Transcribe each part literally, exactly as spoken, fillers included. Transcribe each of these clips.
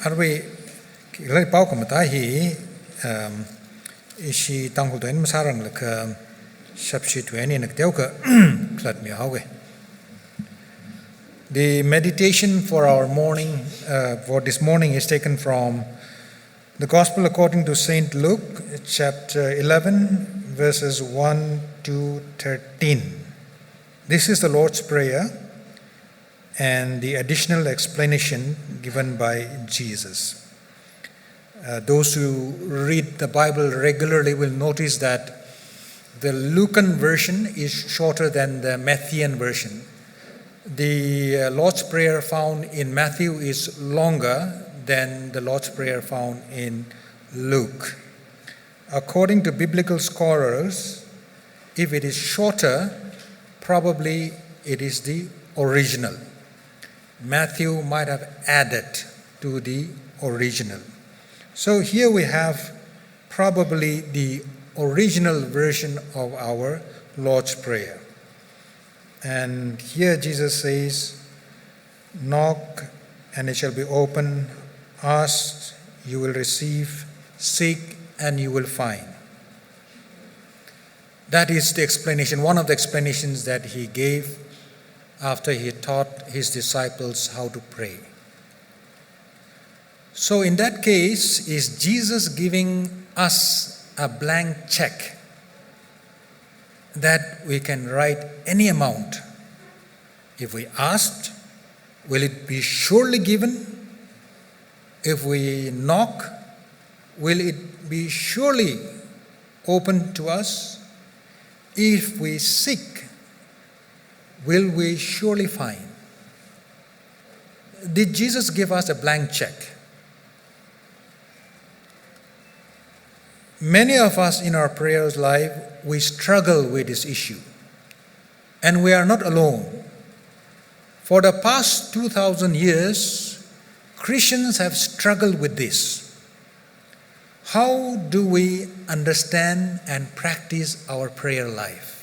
Arui, khalei pao khamatā hi, um, ishi Tangkhul tuina masāranglaga Shapshi tuina ina kateokha khalatmi haowa. The meditation for our morning, uh, for this morning is taken from the Gospel according to Saint Luke, chapter eleven, verses one to thirteen. This is the Lord's Prayer and the additional explanation given by Jesus. Uh, those who read the Bible regularly will notice that the Lucan version is shorter than the Matthean version. The, uh, Lord's Prayer found in Matthew is longer than the Lord's Prayer found in Luke. According to biblical scholars, if it is shorter, probably it is the original. Matthew might have added to the original. So here we have probably the original version of our Lord's Prayer. And here Jesus says, "Knock and it shall be opened, ask, you will receive, seek and you will find." That is the explanation, one of the explanations that he gave after he taught his disciples how to pray. So in that case, is Jesus giving us a blank check that we can write any amount? If we asked, will it be surely given? If we knock, will it be surely open to us? If we seek, will we surely find? Did Jesus give us a blank check? Many of us in our prayers life, we struggle with this issue. And we are not alone. For the past two thousand years, Christians have struggled with this. How do we understand and practice our prayer life?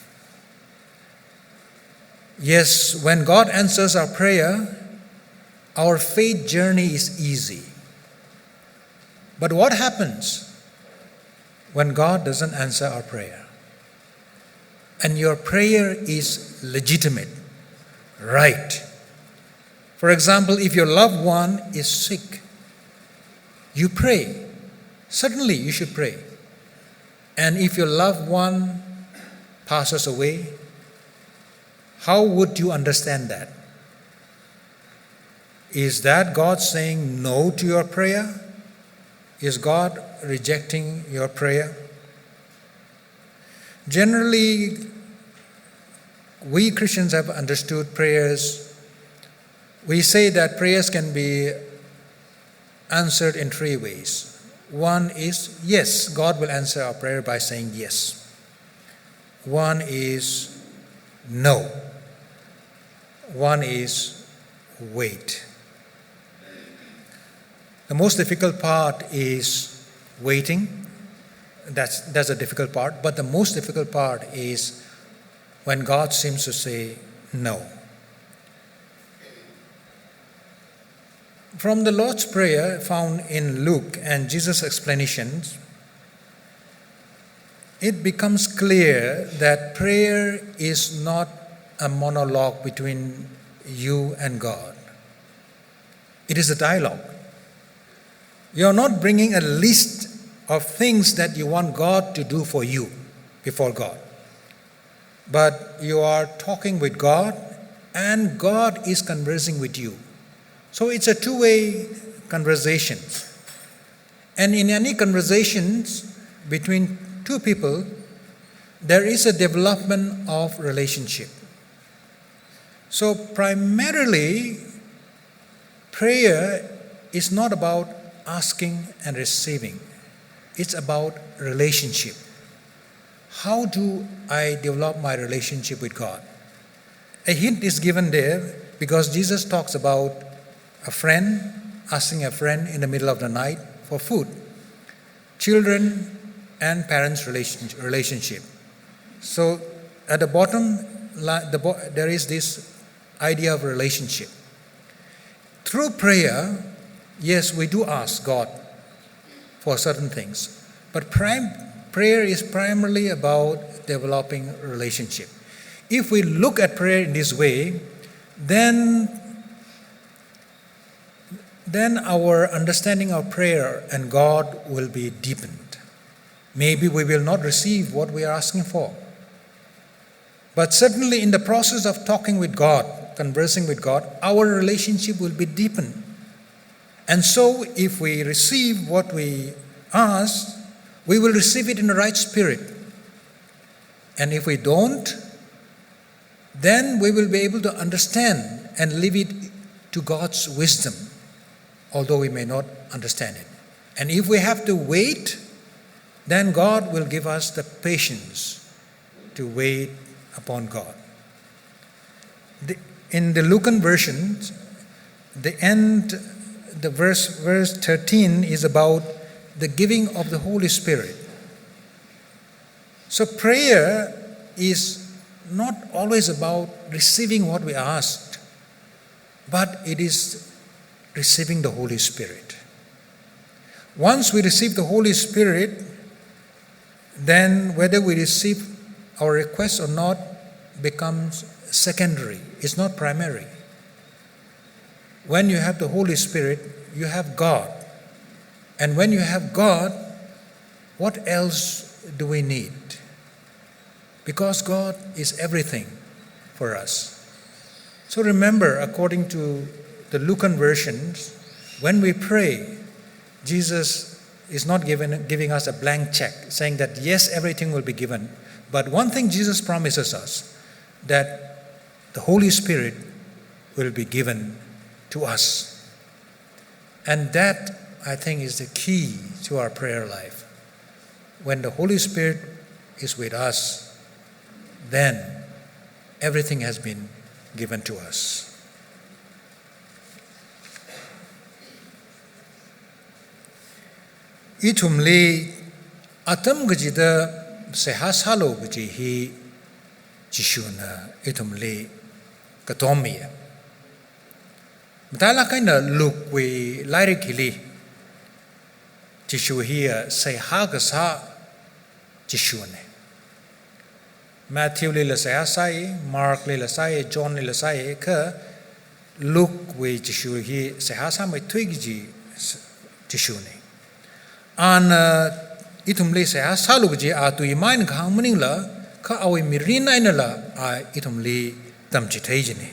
Yes, when God answers our prayer, our faith journey is easy. But what happens when God doesn't answer our prayer? And your prayer is legitimate, right? For example, if your loved one is sick, you pray. Certainly, you should pray. And if your loved one passes away, how would you understand that? Is that God saying no to your prayer? Is God rejecting your prayer? Generally, we Christians have understood prayers. We say that prayers can be answered in three ways. One is yes, God will answer our prayer by saying yes. One is no. One is wait. The most difficult part is waiting. That's, that's a difficult part. But the most difficult part is when God seems to say no. From the Lord's Prayer found in Luke and Jesus' explanations, it becomes clear that prayer is not a monologue between you and God. It is a dialogue. You are not bringing a list of things that you want God to do for you before God, but you are talking with God, and God is conversing with you. So it's a two-way conversation. And in any conversations between two people, there is a development of relationship. So primarily, prayer is not about asking and receiving. It's about relationship. How do I develop my relationship with God? A hint is given there because Jesus talks about a friend asking a friend in the middle of the night for food. Children and parents' relation-, relationship. So at the bottom, li-, the bo-, there is this idea of relationship. Through prayer, Yes, we do ask God for certain things, but prim-, prayer is primarily about developing relationship. If we look at prayer in this way, then, then our understanding of prayer and God will be deepened. Maybe we will not receive what we are asking for. But certainly, in the process of talking with God, conversing with God, our relationship will be deepened. And so, if we receive what we ask, we will receive it in the right spirit. And if we don't, then we will be able to understand and leave it to God's wisdom, although we may not understand it. And if we have to wait, then God will give us the patience to wait upon God. The, in the Lucan version, the end, the verse, verse thirteen is about the giving of the Holy Spirit. So prayer is not always about receiving what we asked, but it is receiving the Holy Spirit. Once we receive the Holy Spirit, then whether we receive our request or not becomes secondary. It's not primary. When you have the Holy Spirit, you have God. And when you have God, what else do we need? Because God is everything for us. So remember, according to the Lucan versions, when we pray, Jesus is not given, giving us a blank check, saying that, "Yes, everything will be given." But one thing Jesus promises us, that the Holy Spirit will be given to us. And that, I think, is the key to our prayer life. When the Holy Spirit is with us, then everything has been given to us. Ithumli atam kachida seihā sālu kaji hi Jishuna ithumli katommiya. Matailāk eina Luke-wui lairik hili Jishu hiya seihā kasā Jishuna. Matthew-lila seihā sāi, Mark-lila sāi, John-lila sāi, kha Luke-wui Jishu hi seihā sāmeithui kaji s-, Jishuna. Ana ithumli seihā sālu kaji a tui eina kahāng maningla, kha awui mirin einala a ithumli tamchithei jina.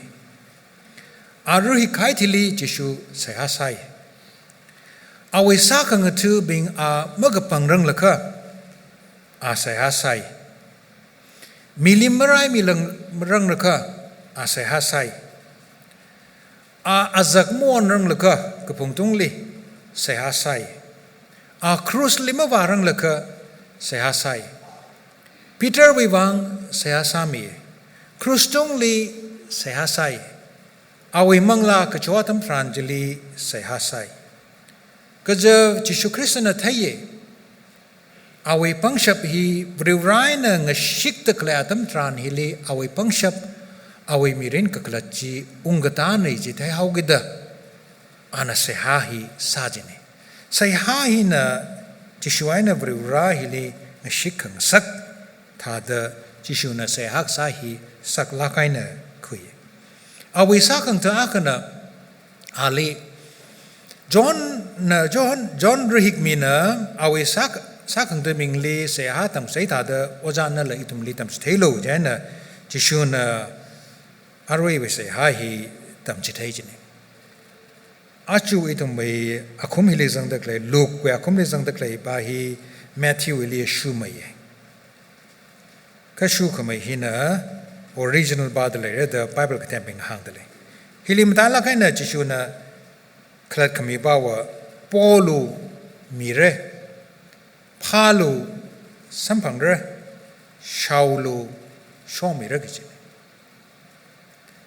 Aruihik kahai thili Jishu seihā sāi. Awui sākhangathabing a makapangranglakha, a seihā sāi. Milim maraimilang-, maranglakha, a seihā sāi. A azak maonranglakha kaphungtungli, seihā sāi. A krusli mavāranglakha, seihā sāi. Peter-wui vang seihā sāmi. Krustungli seihā sāi. Awui manglā kacho atam tharan chili seihā sāi. Kaja Jishu Khristana theiya. Awui pangshap hi Varivarā eina ngashikda khalei atam tharan hili awui pangshap, awui mirin kakhalat chi ungkatāna chi theihaokida, ana seihā hi sā jina. Seihā hina Jishu eina Varivarā hili ngashik khangasak thāda Jishuna seihā kasā hi saklāk eina khui. Awui sākhangatha akhana ali John-na, John, John ruihikmina awui sāk-, sākhangathabingli seihā tamsei thāda ojānala ithumli tamchitheilu, chieina Jishuna aruiwui seihā hi tamchithei jina. Aja ithumwui akhum hili zangda khalei, Luke-wui akhumli zangda khalei pa hi Matthew-wui lishumeiya. Kashukhamei hina original pa da leira da Bible kathembing hāngda lei. Hili matailāk eina Jishuna khalat khami pawa, polu mira, phālu samphangra, shaolu shomira kaji.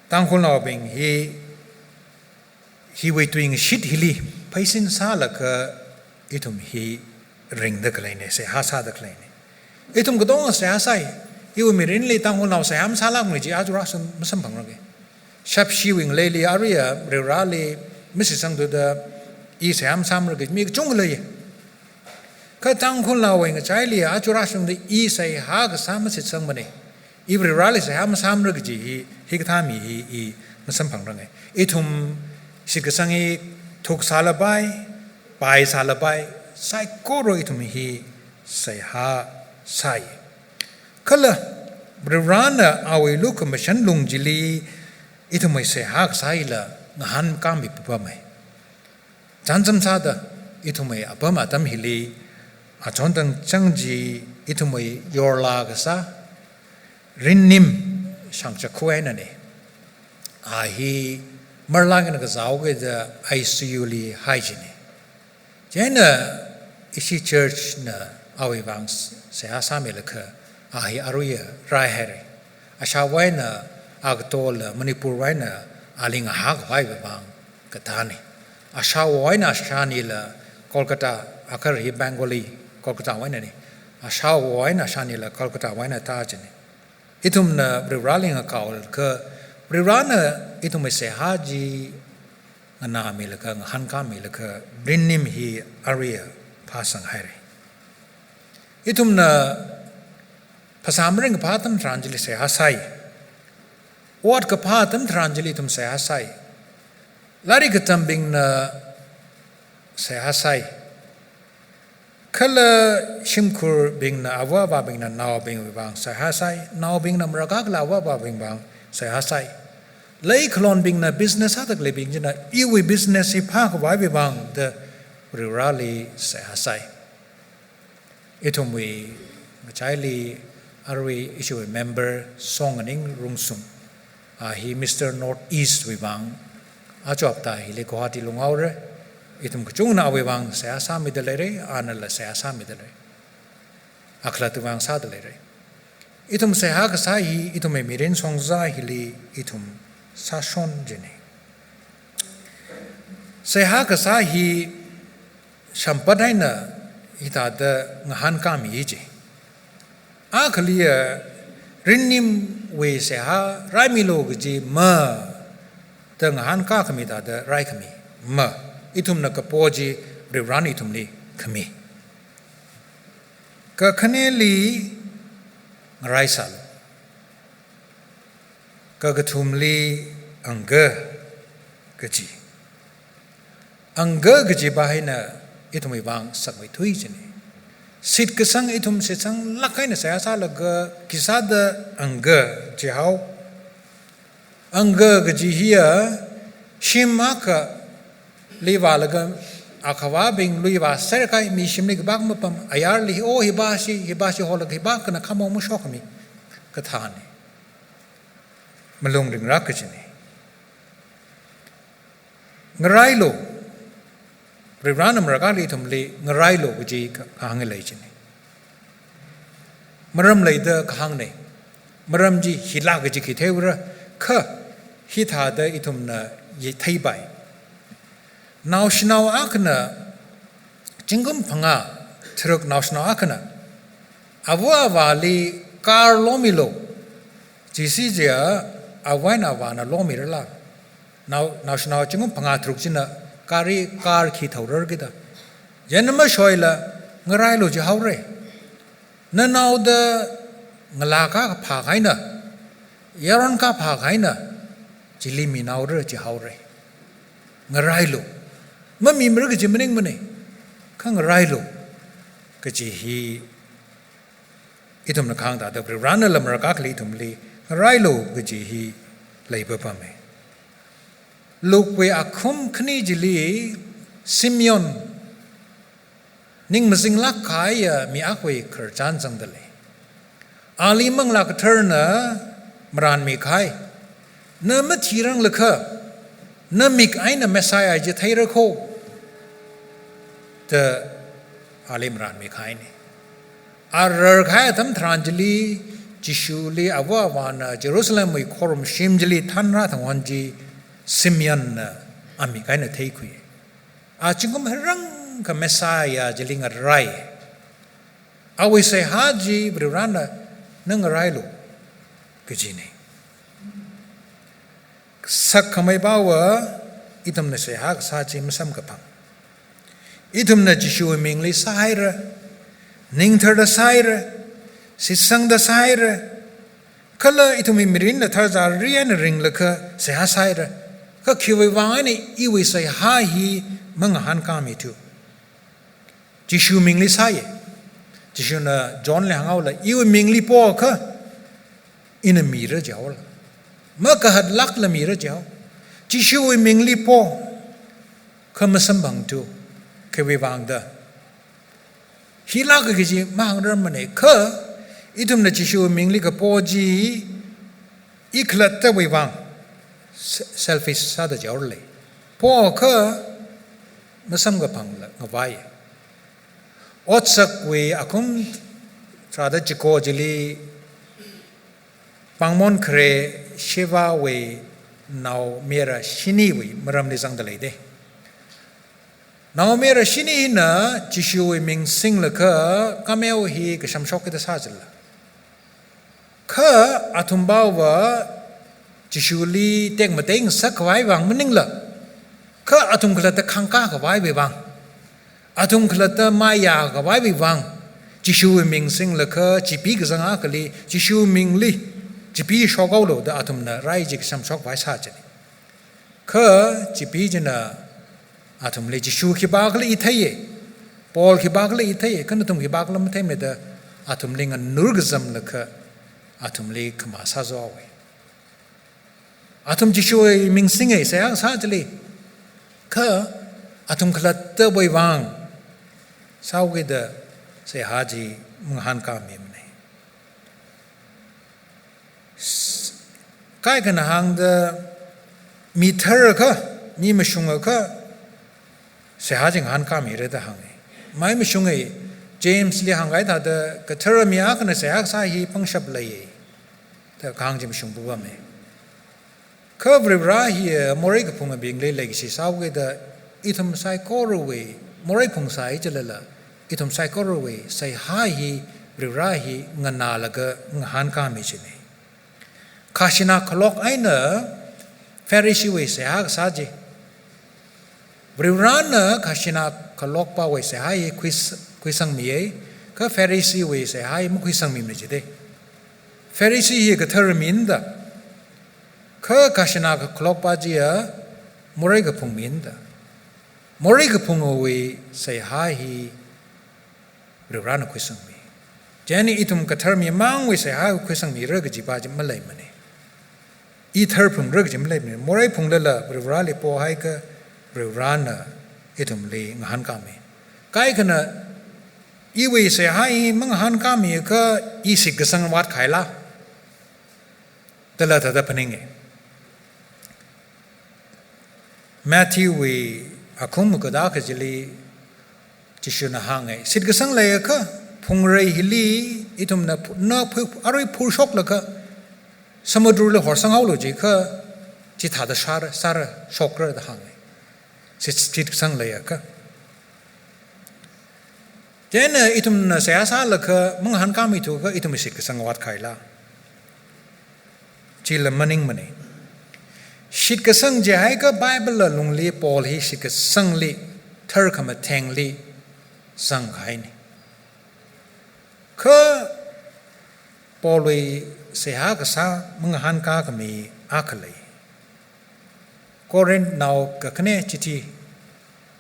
Tangkhulnaobing hi, hiwui tuingashit hili pheisin sālaga ithum hi ringda khaleina, seihā sāda khaleina. Ithum katonga seihā sāi, iwui mirinli Tangkhulnao seihā masālākmana chi aja rāsam masamphangranga. Shapshiwui ngaleili aruiya Varivarāli mashitsangthuda I seihā masāmara kaji mi kachungkha lei. Kha Tangkhul Naowui ngachaili aja rāshungda i seihā kasā mashitsangmana. I Varivarāli seihā masāmara kaji hi, hikathā mi hi i masamphangranga. Ithum shitkasang hi thuksālapai, paisālapai, saikora ithum hi seihā sāi. Kala Varivarāna awui lukhamashan lung chili ithumwui seihā kasā hila ngahānkāmi papamai. Chānjam sāda ithumwui apam atam hili achon tangchang chi ithumwui yorlā kasā Rinnim Shangchakhu einana. A hi marlāk eina kazāhaoki da I C U li hai china. Chieina ishi church na awui vang seihā sāmilaga a hi aruiya raihaira. Ashāvā eina a katola Manipurwui eina ali ngahākhavai vang katāna. Ashāvā eina ashānila Kolkata, akhar hi Bengali, Kolkatawui einana. Ashāvā eina ashānila Kolkatawui eina tā china. Ithumna Varivarāli ngakaolaga, Varivarāna ithumwui seihā chi nganāmilaga, ngahānkāmilaga, Rinnim hi aruiya phāsanghaira. Ithumna phasā maringkaphā atam tharan chili seihā sāi. Ot kaphā atam tharan chili ithum seihā sāi. Lairik katambingna seihā sāi. Kala shimkhurbingna, ava avābingna naobingwui vang seihā sāi. Naobingna marākha kala ava avābing vang seihā sāi. Leikhalonbingna business sāda khaleibing china iwui business hi phākhavaiwui vang da Varivarāli seihā sāi. Ithumwui ngachaili arui ishiwui member Songaning Rungsum. A hi Mister North East wui vang. Aja hapta hili Guwahati lunghaora. Ithum kachungna awui vang seihā sāmida leira, anala seihā sāmida leira. A khalattawui vang sāda leira. Ithum seihā kasā hi, ithumwui mirin shongza hili ithum sāshon china. Seihā kasā hi shampat eina hithāda ngahānkāmi chi. Akhaliya Rinnimwui seihā raimilu kaji ma da ngahānkākhami thāda raikhami ma. Ithumna kapo chi Varivarāna ithumli khami. Kakhaneli ngaraisālu. Kakathumli angga kaji. Angga kajiva hina ithumwui vang sakmeithui china. Shitkasang ithum shitsanglāk eina seihā sālaga khisāda angga jihao. Angga kaji hiya shim akhali vālaga akhavābing lui vāserkahai mi shimli khipākha mapam, ayarli hi o hiva shi, hiva shi holaga hiva khana khamong mashokhami kathāna. Malung ringrāk kajina. Ngarailu. Varivarāna marākhali ithumli ngarailu kaji ka-, kahāng lei china. Maram leida kahāngna. Maram chi hila kaji khi theiura, kha hithāda ithumna ye theipai. Naoshinao akhana, zingkum phangā tharuk naoshinao akhana, ava avāli car lomilu. Jisi jiya, avā eina avāna lomirala. Nao, naoshinao zingkum phangā tharuk china gari, car khi thorarki da. Chieina mashoila, ngarailu jihaora. Nanaoda ngalā kaphā kahaina, yaron kaphā kahaina, chili minaora jihaora. Ngarailu. Mamimara kaji maningmana. Kha ngarailu kaji hi ithumna kahāng thāda Varivarānala marākhali ithumli ngarailu kaji hi leipapama. Lukwui akhum khani chili Simeon ning mazinglāk kahaiya mi akhawui khararchan zangda lei. Ali Manglā Katharana marānmi kahai. Na mathiranglakha, namik eina Messiah chi theira kho, da ali marānmi kahaina. A rarkahai atam tharan chili, Jishuli ava avāna Jerusalemwui khorumshim chili thanrā thangwan chi Simeonna amik eina theikhui. A zingkum hirang kha Messiah chili ngarai. Awui seihā chi Varivarāna na ngarailu kajina. Sakkhamei pava ithumna seihā kasā chi masamkaphang. Ithumna Jishuwui mingli sāhaira, ningtharda sāhaira, shitsangda sāhaira, kala ithumwui mirinla tharzari eina ringlakha seihā sāhaira, kha khiwui vang eina iwui seihā hi mangahānkāmithu? Jishu mingli sāya. Jishuna Johnli hānghaola, iwui mingli poakha ina mira jihaola, makahatlākla mira jihao. Jishuwui mingli po, kha masamphangthu. Khiwui vangda? Hilāka kaji mahāngrarmana, kha ithumna Jishuwui mingli kapo chi i khalattawui vang, se-, selfish sāda jihaora lei. Poakha masamkaphangla ngavai. Otsakwui akhum tharāda chiko chili pāngmon khare Shevawui naomayara shiniwui maramli zangda leida. Naomayara shini hina Jishuwui ming singlaga kameo hi kashamshok kida sā chila, kha athumva Jishuli tekmatei ngasakkhavai vang maningla, kha athum khalatta khangkā khavaiwui vang, athum khalatta maya khavaiwui vang, Jishuwui ming singlaga chipi kazang akhali, Jishu mingli chipi shokhaolu da athumna rai chi kashamshok khavai sā china. Kha chipi china athumli Jishu khipākhala i theiya, Paul khipākhala i theiya, kha nathum khipākhala matheimana da athumli nganur kazamlaga athumli khamā sāzāhaowa. Athum Jishuwui ming singa seihā sā chili, kha athum khalattawui vang sāhaokida seihā chi mangahānkāmimana. Kaikhana hāngda, mi tharakha, mi mashungakha seihā chi ngahānkāmira da hānga. Mai mashunga, Jamesli hāngkahai thāda, kathara mi akhana seihā kasā hi pangshap leiya da kahāng chi mashung pupama. Kha Varivara hi morei kaphungabingli leikashi sāhaokida, ithum saikorawui, morei phungsai chilala, ithum saikorawui seihā hi Varivara hi nganālaga ngahānkāmi china. Khajana khalok eina Phariseewui seihā kasā chi, Varivarana khajana khalokpawui seihā hi khuis-, khuisangmiya, kha Phariseewui seihā hi makhuisangmimana jida. Pharisee hi kathara mina da, kha khajana khalokpa chiya morei kaphung mina da. Morei kaphungwui seihā hi Varivarana khuisangmi. Chieina ithum kathara mi mangwui seihā khuisangmira kajipa chi maleimana. I tharphungra kaji maleimana. Morei phunglala Varivarali pohaiakha Varivarana ithumli ngahānkāmi. Kaikhana iwui seihā hi mangahānkāmiakha i shitkasang vātkahaila dala thāda phaninga. Matthewwui akhum kachida kachili Jishuna hānga, shitkasang leiakha phungrei hili ithumna phu-, na phu-, arui phurshoklaga samudruli horsanghaolu jiakha chithāda shāra, sāra, shokra da hānga. Shit-, shitkasang leiakha. Chieina ithumna seihā sālaga mangahānkāmithuakha ithum shitkasang vātkahaila? Chila maningmana. Shitkasang jihaiakha Bible alungli Paul hi shitkasangli, tharkhamathengli zangkahaina. Kha Paulwui seihā kasā mangahānkākhami akha lei. Corinthnao kakhane chithi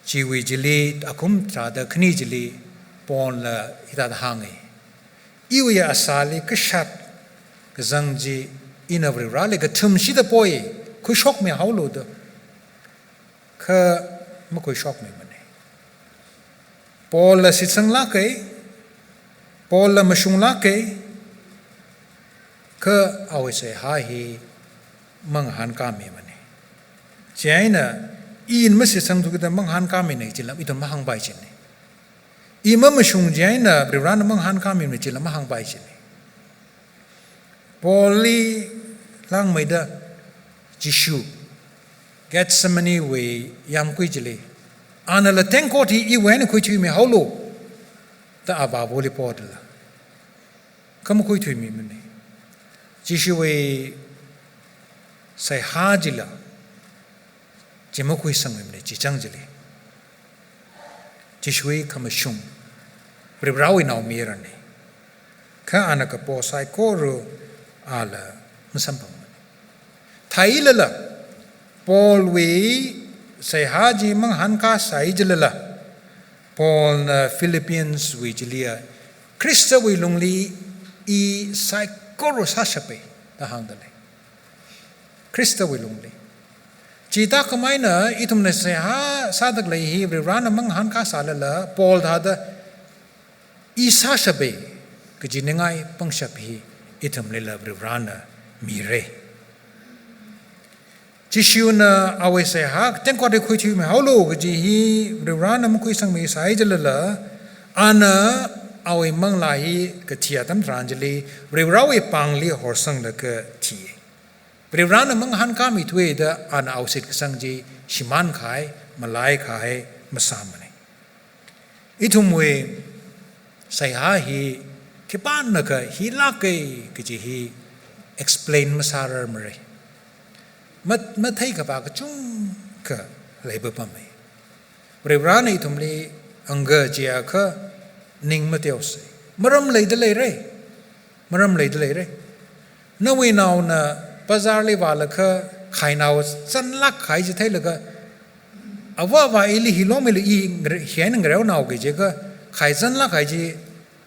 chiwui chili, akhum tharāda khani chili, Paulna hithāda hānga. Iwui asāli kashat kazang chi ina Varivarali kathumshida poi, khuishokmihaolu da. Kha makhuishokmimana. Paulna shitsanglāka, Paulna mashunglāka, kha awui seihā hi mangahānkāmimana. Chieina, ina mashitsangthu kida mangahānkāmina chila ithum mahāngpai china. I mamashung chieina Varivarana mangahānkāmimana chila mahāngpai china. Paulli langmeida Jishu Gethsemanewui yāmgui chili, anala tengkot hi iwui eina khuithuimihaolu da Avāvali podala, kha makhuithuimimana. Jishuwui seihā chila chi makhuisangmimana, chichang chili. Jishuwui khamashung, Varivarawui naomayarana. Kha ana kapo saikora ala masamphangmana. Theilala, Paulwui seihā chi mangahānkāsai jilala, Paulna Philippianswui chiliya, Khristawui lungli i saikora sāshapa da hāngdalei. Khristawui lungli. Chithākhameina ithumna seihā sādalei hi Varivarana mangahānkāsālala, Paul thāda i sāshapa kaji ningai pangshap hi ithumlila Varivarana mira. Jishuna awui seihā tengkot hi khuithuimihaolu kaji hi Varivarana makhuisangmisai jilala, ana awui manglā hi kathi atam tharan chili Varivarawui pāngli horsanglaga thi. Varivarana mangahānkāmithuwa da ana awui shitkasang chi shimānkahai, malaikahai masāmana. Ithumwui seihā hi khipānakha hilāka kaji hi explain masārarmara. Mat-, mathei kapā kachungkha leipapama. Varivarana ithumli angka jiakha ning mateosei. Maram leida leira. Maram leida leira. Nawui naona bazarli vālaga khainao zanlāk kahai chi theilaga, "Ava, ava, ili hi lomilu, i ngare-, hi eina ngareonao," kaji jiakha, khai zanlāk kahai chi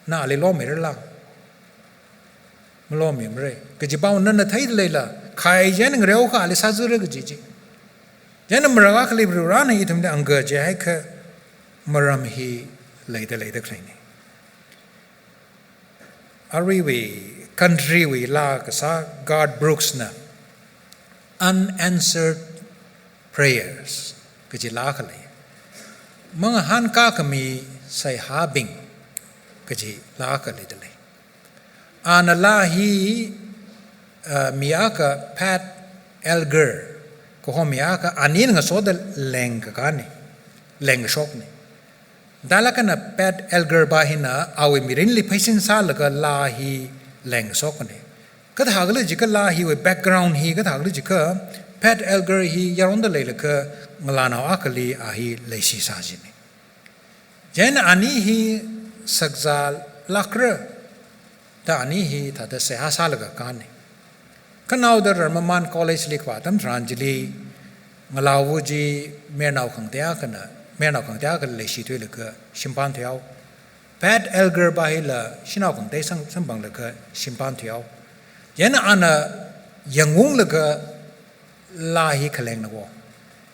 na ali lomirala? Malomimara. Kajipao nana theida leila, khai chi eina ngareokha ali sāzara kaji chi. Chieina marākha Varivarana ithumli angka jihaikha maram hi leida leida khaleina. Aruiwui, countrywui laa kasā Garth Brooksna Unanswered Prayers kaji laa akha lei. Mangahānkākhami seihābing kaji laa akha leidalei. Ana laa hi, uh, mi akha Pat Elgar kaho mi akha anina ngasoda lengkakāna, lengkashokna. Thālāk eina Pat Elgar pā hina awui mirinli pheisin sālaga laa hi lengshokna. Kathākhala jiakha laa hiwui background hi kathākhala jiakha Pat Elgar hi yaronda leilaga ngalānao akhali a hi leishi sā jina. Chieina ani hi sakzālākra da ani hithāda seihā sālaga kāna. Khanaoda rarmamān college li kavā atam tharan chili, ngalāva chi mayarnao khangatei akhana, mayarnao khangatei akhali leishithuilaga shimpānthuihao. Pat Elgar pā hila shanao khangatei sang, samphanglaga shimpānthuihao. Chieina ana yangunglaga laa hi khalengna wo.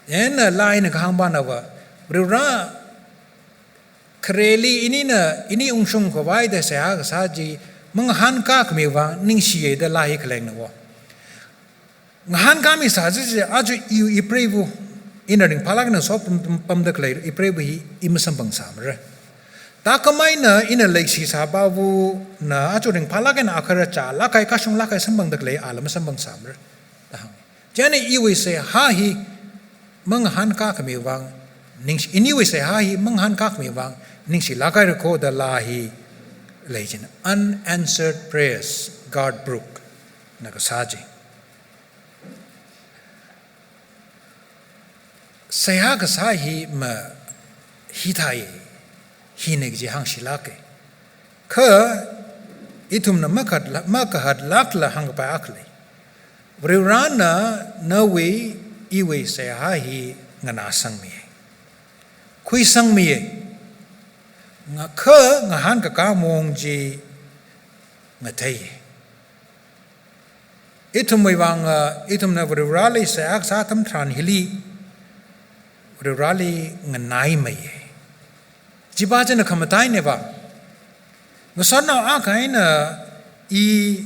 Chieina laa hina kahāng pānava, Varivara, khareli inina, ini ungshung khavai da seihā kasā chi mangahānkākhami vang ningshiya da laa hi khalengna wo. Ngahānkāmisā chi chi aja iwui ipreiva, ina ringphālāk eina sopam, pam, pamda khalei ipreiva hi i masamphangsāmara. Thākhameina ina leishisā pāvana aja ringphālāk eina akhara chālāk kahai, kashunglāk kahai samphangda khalei ala masamphangsāmara da hānga. Chieina iwui seihā hi mangahānkākhami vang ningshi, iniwui seihā hi mangahānkākhami vang ningshilāk haira kho da laa hi lei jina. Unanswered Prayers, Garth Brooksna kasā chi. Seihā kasā hi ma hithāi, hina kaji hāngshilāka. Kha ithumna makhat la, makahatlākla hāngkapai akha lei. Varivarana nawui iwui seihā hi nganāsangmiya. Khuisangmiya. Nga kha ngahānkakā maong chi ngatheiya. Ithumwui vang, ah, ithumna Varivarali seihā kasā atam tharan hili, Varivarali nganaimeiya. Chipā china khamatainava. Ngasotnao akha eina i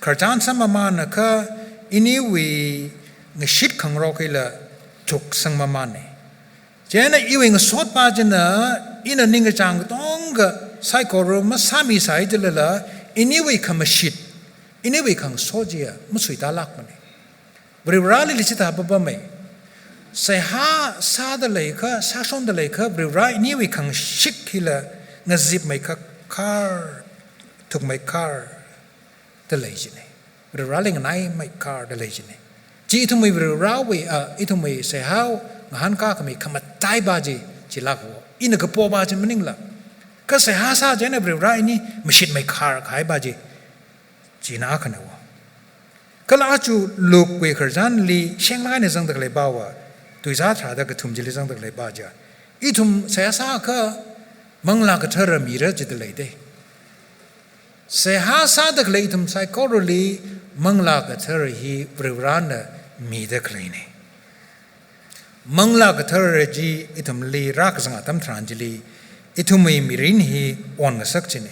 khararchan sāmamāna kha iniwui ngashit khangarok hila thuksangmamāna. Chieina iwui ngasotpā china, ina ningkachāng katonga saikora masāmisai jilala, iniwui khamashit, iniwui khangaso chiya masuitālākmana. Varivarali chithā papamei. Seihā sāda leiakha, sāshonda leiakha, Varivara iniwui khangashit hila ngazipmeikha khar, thukmeikha khar da lei jina. Varivarali nganaimeikha khar da lei jina. Chi ithumwui Varivarawui, ah, ithumwui seihā ngahānkākhami khamataipā chi, chilākva. Ina kapo pa chi maningla. Kha seihā sā chieina Varivarā ini mashitmei khar kahai pa chi, china akhana va. Kala aja Luke wui khararchanli shenglāk eina zangda khalei pa va, tuizā tharāda kathum chili zangda khalei pa chi. Ithum seihā sākha Manglā Kathara mira jida leida. Seihā sāda khalei ithum saikorali Manglā Kathara hi Varivarāna mida khaleina. Manglā Kathara chi ithumli rākazang atam tharan chili, ithumwui mirin hi onngasak china.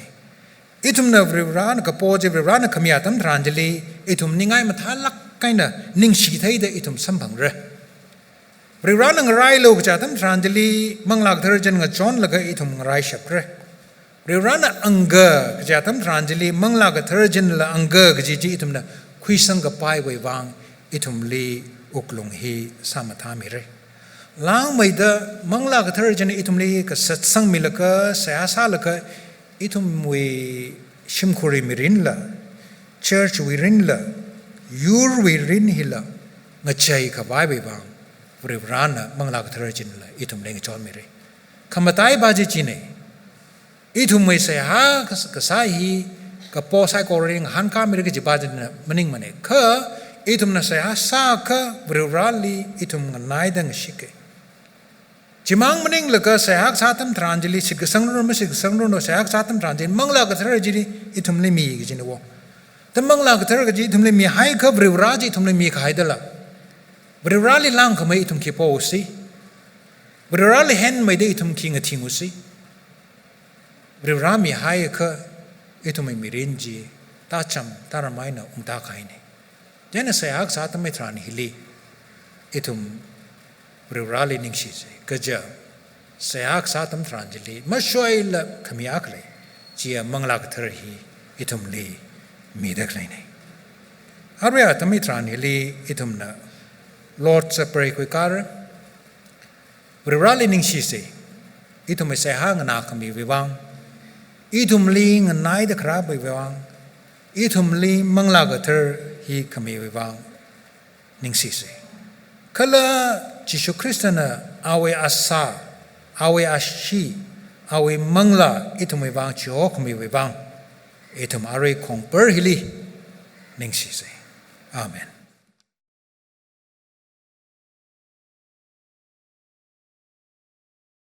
Ithumna Varivarāna kapo chi Varivarāna khami atam tharan chili, ithum ningai mathālāk eina ningshi theida ithum samphangra. Varivarāna ngarailu kaja atam tharan chili, Manglā Kathara china ngachonlaga ithum ngaraishapra. Varivarāna angga kaja atam tharan chili, Manglā Kathara chinala angga kaji chi ithumna khuisang kapaiwui vang, ithumli wuklung hi sāmathāmira. Langmeida Manglā Kathara china ithumli kasatsangmilaga, seihā sālaga, ithumwui shimkhurwui mirinla, church wui mirinla, yurwui mirin hila ngachei khavaiwui vang, Varivarāna Manglā Kathara chinala ithumli ngachonmira. Khamatai pa chi china. Ithumwui seihā kas-, kasā hi kapo saikorali ngahānkāmira kaji pa china maningmana. Kha ithumna seihā sākha Varivarāli ithum nganaida ngashika. Chimang maninglaga seihā kasā atam tharan chili, shitkasangranu, mashitkasangranu, seihā kasā atam tharan chili, Manglā Kathara chili ithumli mi kajina va. Ta Manglā Kathara kaji ithumli mihaikha Varivarā chi ithumli mikahai dala. Varivarāli langkhamei ithum khi posi. Varivarāli henmeida ithum khi ngathingsi. Varivarā mihaikha ithumwui mirin chi tācham tāram eina ungta kahaina. Chieina seihā kasā atam tharan hili ithum Varivarāli ningshisa. Kaja seihā kasā atam tharan chili mashoila khami akha lei, chiya Manglā Kathara hi ithumli mida khaleina. Arui atam tharan hili ithumna Lord's Supper khuikara. Varivarāli ningshisa, ithumwui seihā nganākhamiwui vang, ithumli nganaida kharāwui vang, ithumli Manglā Kathara hi khamiwui vang ningshisa. Kala Jishu Khristana awui asā, awui ashee, awui manglā ithumwui vang chihokhamiwui vang, ithum arui khongpar hili ningshisa. Amen.